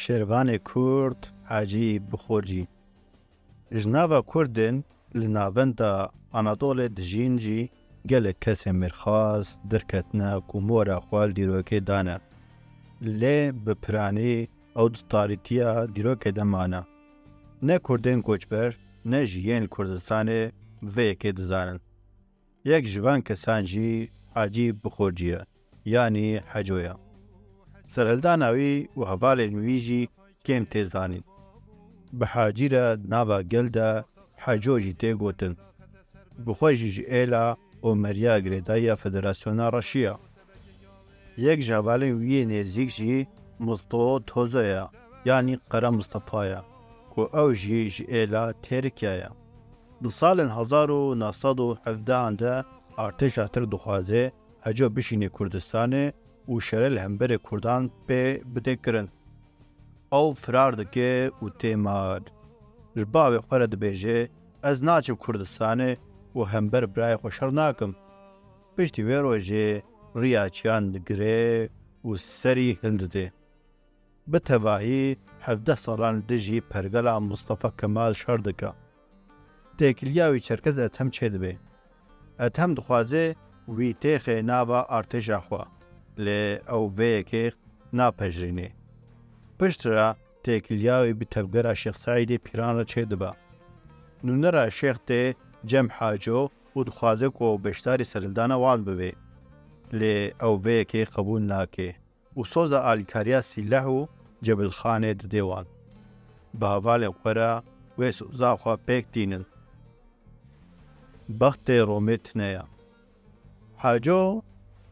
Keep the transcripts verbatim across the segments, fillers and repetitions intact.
Şervanê Kurd Hacî Bixorcî. Ji nava Kurdên li navenda Anadolê dijîn jî gelek kesên mêrxas, derketine ku mora xwe li dîrokê dane. Lê bi piranî ew di tarîtiya dîrokê de mane. Ne Kurdên koçber, ne jî yên li Kurdistanê bi vê yekê dizanin. Yek ji van kesan jî Hacî Bixorcî ye, yanî Heco ye. Serhildana wî û hevalên wî jî kêm tê zanîn. Bi Hacî re nava gel de Heco jî tê gotin. Bi xwe jî ji êla û meriya girêdayî ya Federasyona Reşî ye. Yek ji hevalên wî yê nêzîk jî Musto Tozo ye, yanî Qere Mistefa ye, ku ew jî ji êla Têrikya ye. Di salên hezar û neh sed û hevdehan de artêşa Tirk dixwaze Heco bişîne Kurdistanê û şere li hemberê Kurdan pê bide kirin. Ew firar dike û tê mar. Ji bavê xwe re dibêje, Ez naçim Kurdistanê û hember birayê xwe şer nakim. Piştî wê rojê riya çiyan digire û serî hildide. Bi tevahî hevdeh salan li dijî pergala Mustafa Kemal şer dike. Têkiliya wî Çerkez Ethem çêdibe. Ethem dixwaze wî têxe nava artêşa xwe, lê ew vê yekê napejirîne. Piştre têkiliya wî bi tevgera Şêx Seîdê Pîran re çêdibe. Nûne re Şêx tê cem Haco û dixwaze ku beşdarî serhildana wan bibe. Lê ew vê yekê qebûl nake û soza alîkariya sîleh û cebilxanê dide wan. Bi hevalên xwe re wê soza xwe pêk tînin. Bextê Romê tune ye. Haco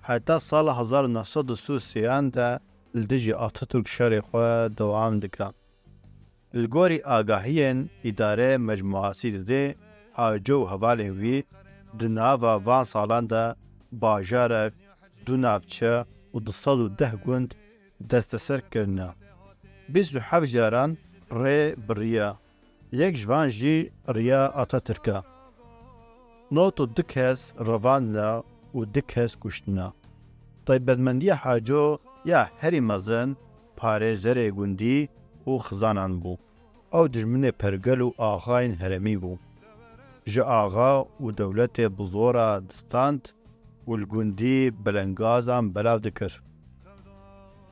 heta sala hezar û neh sed û sî û sêyan de li dijî Atatürk şerê xwe dewam dike. Li gorî agahiyên îdare mecmuasî didê, Haco û hevalên wî di nava van salan de bajarek, du navçe û du sed û deh gund desteser kirine. Bîst û heft caran rê biriye. Yek ji van jî riya Atatürk e. Nod û du kes revandine û du kes kuştine. Taybetmendiya Haco ya herî mezin parêzerê gundî û xizanan bû. Ew dijminê pergel û axayên herêmî bû. Ji axa û dewletê bi zora distand û li gundî belengazan belav dikir.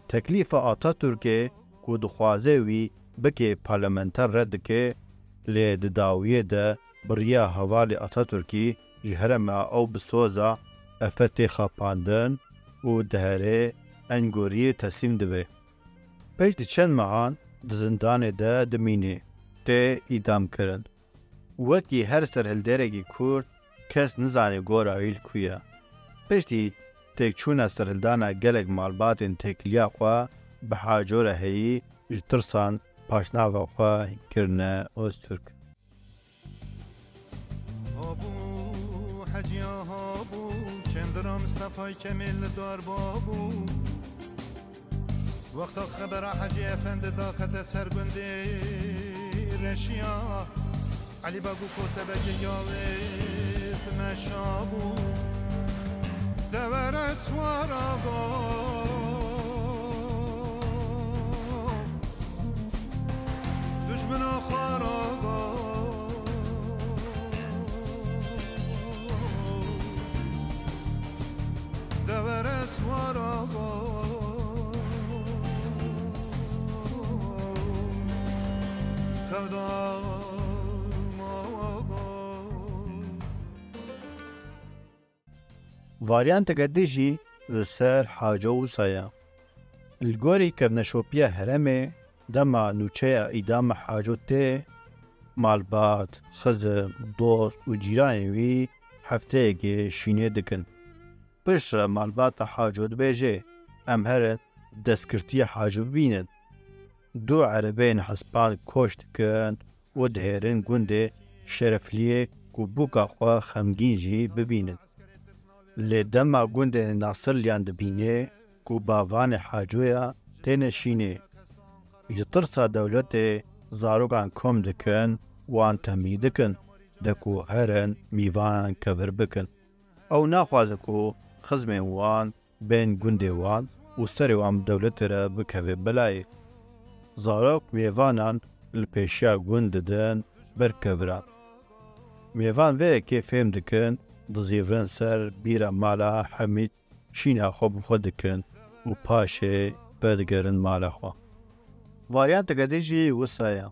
Teklîfa Atatürkê ku dixwaze wî bike parlamenter red dike, lê di dawiyê de bi riya hevalê Atatürkî ji herêma ew bi soza Efe tê xapandin û dihere Engoriyê teslîm dibe. Piştî çend mehan di zindanê de dimîne, tê îdam kirin. Wekî her serhilderekî Kurd, kes nizane gora wî li ku ye. Piştî têkçûna serhildana gelek malbatên têkiliya xwe bi Haco re heyî ji tirsan paşnava xwe kirine Ozturk. Habû, Hecîya habû, Kendira Mistefay Kemîl li dar babû. Wexta xebera Hecî Efendi daxete ser gundê Reşiya, Elî Beg û Kosebegê yalê bi meşa bû. Devere swara go, dujmina xwara go. Devere swara go, xevdar mawa go. Varyanteke din jî li ser Haco wisa ye. Li gorî kevneşopiya herêmê, dema nûçeya îdama Haco tê, malbat, xizim, dost û cîranên wî hefteyekê şînê dikin. Piştre malbata Haco dibêje, Em herin destgirtiya Haco bibînin. Du erebeyên hespan koç dikin û dihêrin gundê Şerefliyê ku bûka xwe xemgîn jî bibînin. Lê dema gundê Nasirliyan dibîne ku bavanê Haco ya, têne şînê. Ji tirsa dewletê zarokan kom dikin, wan tembî dikin de ku herin mîvanan kevir bikin. Ew naxwaze ku xizmên wan bên gundê wan û serê wan bi dewletê re bikeve belayê. Zarok mêvanan li pêşiya gund didin ber keviran. Mêvan vê yekê fêm dikin, dizîvirin ser bîra mala Hemîd, şîna xwe bi xwe dikin û paşê vedigerin mala xwe. Varyanteke din jî wisa ye.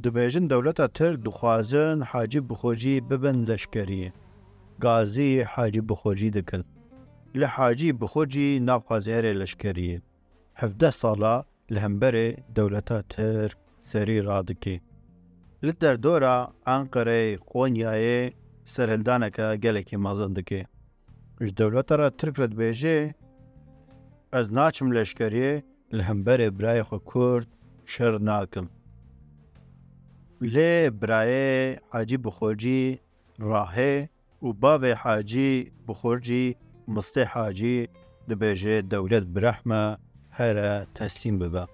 Dibêjin dewleta Tirk dixwazin Hacî Bixurcî bibin leşkeriyê. Gazî Hacî Bixurcî dikin. Lê Hacî Bixurcî naxwaze here leşkeriyê. Hevdeh sala li hemberê dewleta Tirk serî radikê. Li derdora Enqereyê, Qonyayê serhildaneke gelekî mezin dike. Ji dewleta re Tirk re dibêje, ez naçim leşkeriyê, li hemberê birayê xwe Kurd şer nakim. Lê birayê Hacî Bixurcî rahê û bavê Hacî Bixurcî, Mistê Hacî, dibêje dewlet bireh me, here teslîm bibe.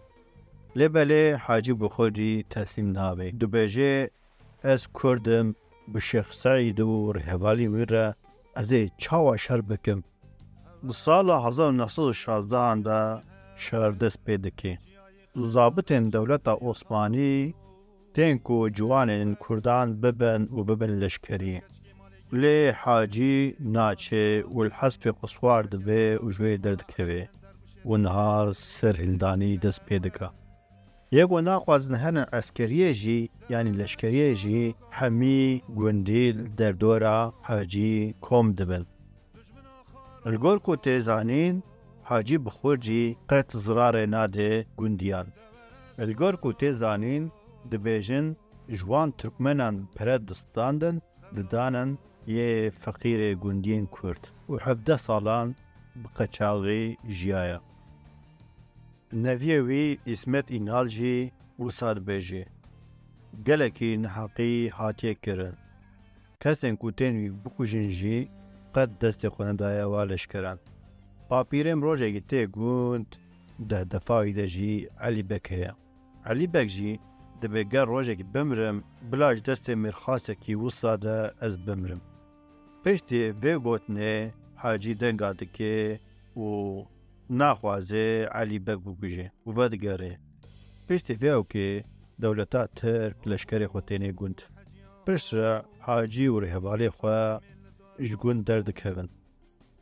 Lê belê Hacî Bixurcî teslîm nabe. Dibêje, ez Kurd im, bi Şêx Seîd û rêhevalên wî re ez ê çawa şer bikim? Di sala hezar û neh sed û şazdehan de şer dest pê dike. Zabitên dewleta Osmanî tên ku ciwanên Kurdan bibin û bibin leşkerî. Lê Hacî naçe û li hespê xwe siwar dibe û ji wê derdikeve û niha serhildanî dest pê dike. Yê ku naxwazin herin eskeriyê jî, yanî leşkeriyê jî, hemî gundî li derdora Hacî kom dibin. Li gor ku tê zanîn, Hacî Bixurcî qet zirarê nade gundiyan. Li gor ku tê zanîn, dibêjin, ji wan Tirkmenan pere distandin, didanin yê feqîrê gundiyên Kurd û hevdeh salan bi qeçaxî jiyaye. Neviyê wî Îsmet Înal jî wisa dibêje, gelekî neheqî hatiye kirin. Kesên ku tên wî bikujin jî qet destê xwe nedaye wa leşkeran. Papîrê min rojekî tê gund, di hedefa wî de jî Elî Beg heye. Elî Beg jî dibê ger rojekî bimrim, bila ji destê mêrxasekî wisa de ez bimrim. Piştî vê gotinê Hacî denga dike û naxwaze Elî Beg bikuje û vedigere. Piştî vê ewkê dewleta Tirk leşkerê xwe têne gund. Piştre Hacî û rêhevalê xwe ji gund derdikevin.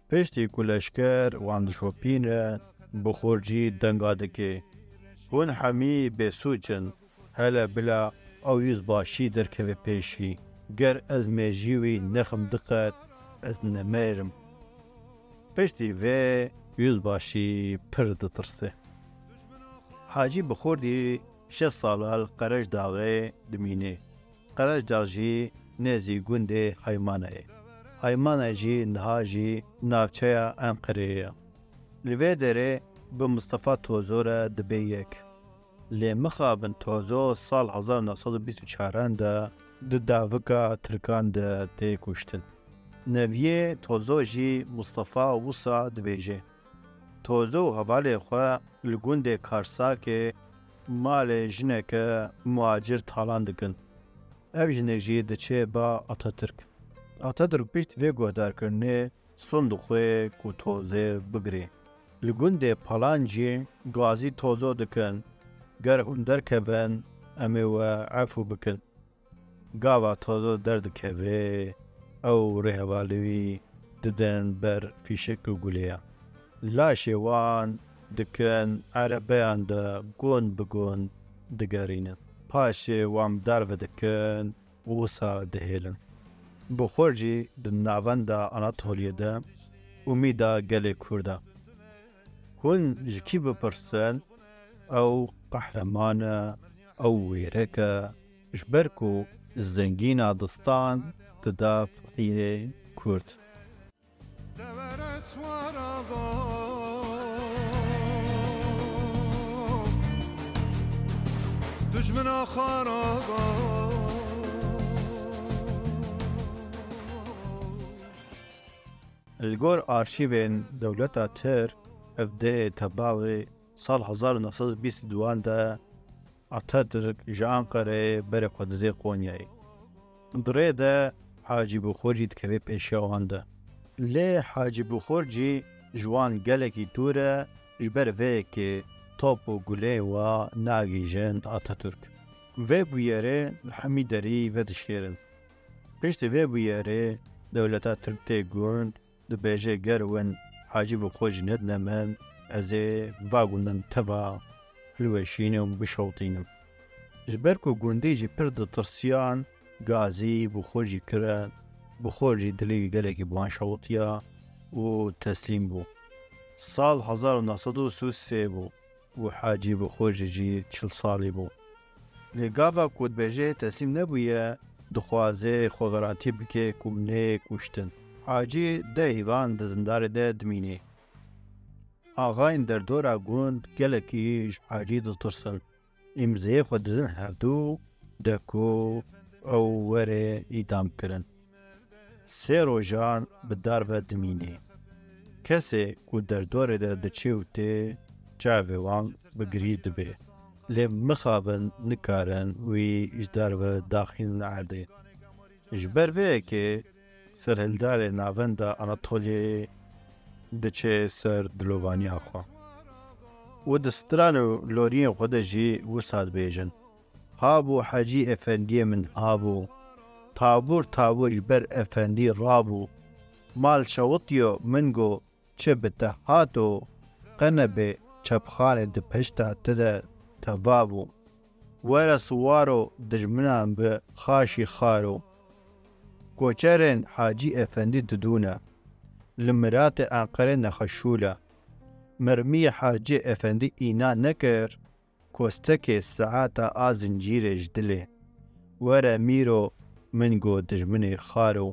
Piştî ku leşker wan dişopîne, Bixurcî denga dike, hûn hemî bêsûc in, hele bila ew yüzbaşî derkeve pêşî, ger ez mejî wî nexim diqet, ez nemêrim. Piştî vê yüzbaşî pir ditirse. Hacî Bixurdî şeş sala li Qerecdaxê dimîne. Qerecdax jî nêzî gundê Haymana ye. Haymana jî niha jî navçeya Enqereyê ye. Li vê derê bi Mistefa Tozo re dibe yek. Lê mixabin Tozo sal hezar neh sed û bîst û çaran de di davika Tirkan de tê kuştin. Neviyê Tozo jî Mistefa wisa dibêje. Tozo û hevalê xwe li gundê Karsakê malê jineke muhacir talan dikin. Ev jinek jî diçe ba Ataturk. Ataturk pişt vê guhdarkirinê sond dixwe ku Tozê bigire. Li gundê Palancî gazî Tozo dikin, ger hûn derkevin, em ê we efû bikin. Gava Tozo derdikeve, ew rêhevalê wî didin ber fîşek û guleyan. Laşê wan dikin erebeyan de gund bi gund digerînin. Paşê wan bi dar ve dikin û wisa dihêlin. Bixurcî di navenda Anatoliyê de umîda gelê Kurd e. Hûn ji kî bipirsin, ew qehreman e, ew wêrek e, ji ber ku zengîna distan dida feqîrê Kurd. Devere swara go, dujmina xara go. Li gor arşîvên dewleta Tirk, ev dê tebaxê sal hezar û neh sed û bîst û duan de Ataturk ji Anqereyê berê xwe dizê Qonyayê. Di rê de Hacî Bixurcî dikeve pêşiya wan de. Lê Hacî Bixurcî ji wan gelekî dûr e, ji ber vê yekê top û gulê wa nagihîjin Atatürk. Vê bûyerê li hemî derî vedişêrin. Piştî vê bûyerê dewleta Tirk tê gund, dibêje ger win Hacî bi xwe jî nedine min, ez ê va gundan teva hilweşînim û bişewitînim. Ji ber ku gundî jî pir ditirsiyan, gazî bi xwe jî kirin, bi xwe jî dilê gelekî bi wan şewitiya û teslîm bû. Sal hezar û neh sed û sî û sê bû û Hacî bi xwe jî jî çil salî bû. Lê gava ku dibêje teslîm nebûye, dixwaze xwe garantî bike ku nê kuştin. Hacî deh hîvan di zindarê de dimîne. Axayên derdora gund gelekî ji Hacî ditirsin. Îmzeyê xwe didin hevdu de ku ew were îdam kirin. Sê rojan bi dar ve dimîne. Kesê ku derdorê de diçê û tê, çavê wan bi girî dibe. Lê mixabin nikarin wî ji dar ve daxînin erdê. Ji ber vê yekê serhildarê navenda Anatoliyê diçe ser dilovaniya xwe û di stran û loriyên xwe de jî wisa dibêjin: Habû Hecî Efendiyê min habû. Tabûr tabûr ji ber Efendî rabû. Mal şewitiyo min got, çi bi te hato, qe nebe çepxanê di pişta te de teva bû. Were siwaro dijminan bi xaşî xaro. Koçerên Hacî Efendî didûne. Li miratê Enqerê nexweşûle. Mermiyê Hacî Efendî îna nekir, kostekê saeta a zincîrê ji dilê. Were mîro min got dijminê xaro.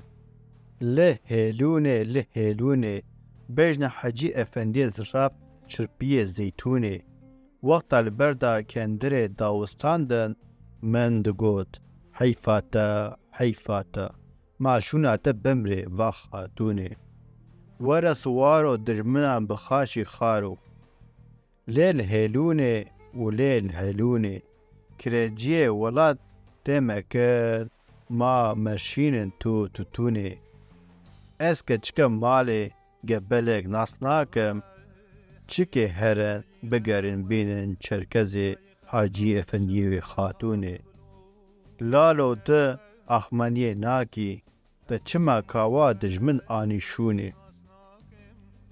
Li hêlûnê, li hêlûnê, bejna Hecî Efendiyê zirab çirpiyê zeytûnê. Wexta li ber da kendirê dawistandin, min digot, heyfa te, heyfa te. Ma şûna te bimrê, va xatûnê. Were siwaro dijminan bi xaşî xaro. Lê li hêlûnê û lê li hêlûnê, kireciyê welat tê me kir, ma meşînin tu tutûnê. Ez keçike malê gebelek nas nakim, çikê herin bigerin bînin Çerkezê Hacî Efendiyê wê xatûnê. Lalo tu axmeniyê nakî, te çima kawa dijmin anî şûnê?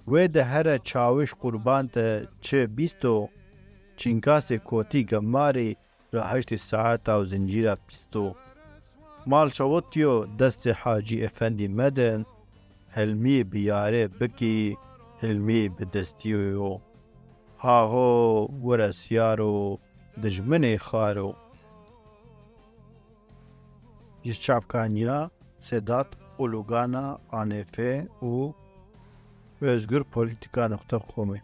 Wê de here çawîş qurban te çi bîsto, çinkasê kotî gemarî raheştî saeta û zincîra pîsto. Mal şewitiyo destê Hacî Efendî medin, hilmî bi yarê bikî, hilmî bi destî yo. Haho, were siyaro, dijminê xaro. Ji çavkaniya Sedat Ulugana, A N F û Özgür Politika nokta comê.